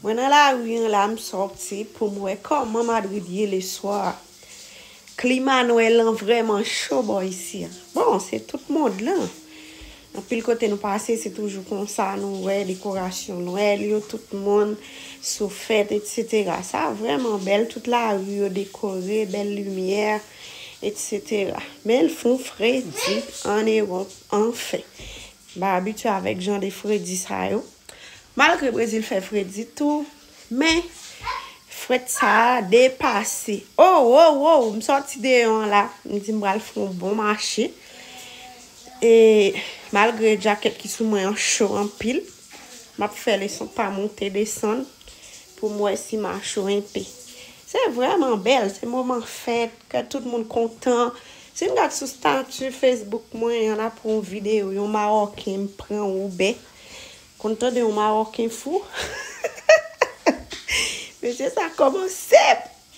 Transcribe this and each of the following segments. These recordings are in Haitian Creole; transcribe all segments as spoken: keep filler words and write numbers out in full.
Mwen nan lari an la, m sòti pou m wè kòman Madrid ye leswa. Klima Nwèl lan vrèman cho bò isi a. Bon, se tout mond lan. Anpil kote nou pase, se toujou konsa, nou wè dekorasyon Nwèl yo, tout moun sou fèt, etsetera. Sa vrèman bèl, tout lari yo dekore, bèl limyè, etsetera. Men l fon fredi ann Ewòp, anfen. M pa abitye avèk jan de fredi sa yo. Malgre Brezil fè fredi tou, men frèt sa a depase. Oh, oh, oh, m sòti deyò an la. M di m pral fè yon bon mache. E malgre jakèt ki sou mwen an cho anpil, m ap fè leson pa monte desann pou m wè si m a cho enpe. Se vrèman bèl, se moman fèt, kè tout moun kontan. Si n gad sou stati Facebook mwen, y ann a pou yon videyo, yon Mawòken m pran Uber. Konn tande yon Mawòken fou? Mesye sa kòmanse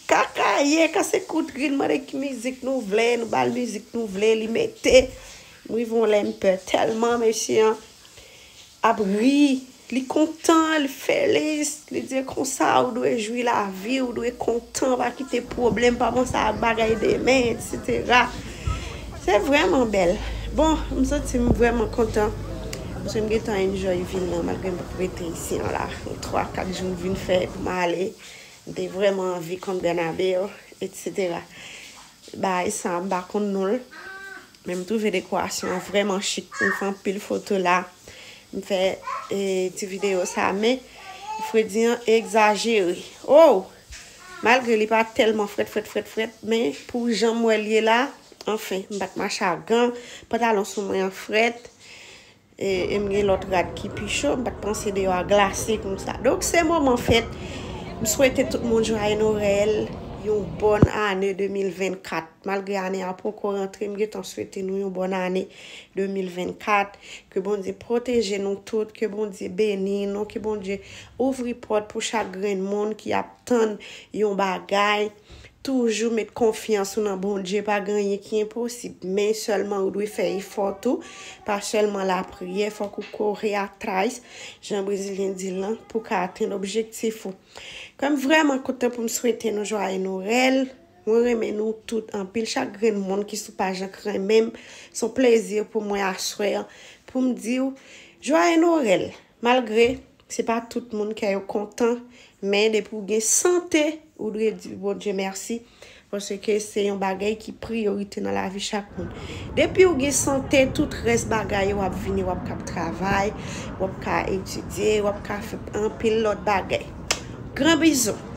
kakaye, kase kout ri, l mande ki mizik nou vle, nou ba l mizik nou vle, li mete. M rive yon lè m pè tèlman mesye an ap ri, li kontan, li felis, li di konsa ou dwe jwi lavi, ou dwe kontan, pa kite pwoblèm, pa panse ak bagay demen, etsetera. Se vrèman bèl. Bon, m santi m vrèman kontan. Paske m gentan enjoy vil lan, malgre m pap rete isi an la. Yon twa, kat jou m vin fè pou m ale. M te vrèman anvi konn Bènabéu, etsetera. Bagay sa, m pa konn non l. Men m twouve dekorasyon an vrèman chik. M fè anpil foto la. M fè, e, ti videyo sa, men fredi an egzajere. Oh! Malgre li pa tèlman frèt, frèt, frèt, frèt, men pou jan m wè l ye la, anfen, m pa t mache ak gan, pantalon sou mwen an frèt, e, e m gen lòt rad ki pi cho, m pa t panse deyò a glase konsa. Donk, se moman fèt. M swete tout moun jwaye Nwèl, yon bòn ane de mil vennkat. Malgre ane a poko rantre, m gentan swete nou yon bòn ane de mil vennkat. Ke Bondye pwoteje nou tout, ke Bondye beni nou, ke Bondye ouvri pòt pou chak grenn moun ki ap tann yon bagay. Toujou met konfyans ou nan Bondye, pa gen anyen ki enposib, men sèlman ou dwe fè efò tou, pa sèlman lapriyè, fòk ou kore atras, jan brezilyen di l lan, pou w ka atenn objektif ou. Kòm vrèman kontan pou m swete nou jwaye Nwèl, mwen renmen nou tout anpil, chak grenn moun ki sou paj lan k renmen m, se yon plezi pou mwen aswè an, pou m di w, jwaye Nwèl, malgre se pa tout moun kè yo kontan, men depi w gen sante, ou dwe di Bondye mèsi, paske se yon bagay ki priyorite nan lavi chak moun. Depi w gen sante, tout rès bagay yo ap vini, w ap ka travay, w ap ka etidye, w ap ka fè anpil lòt bagay. Gran bizou.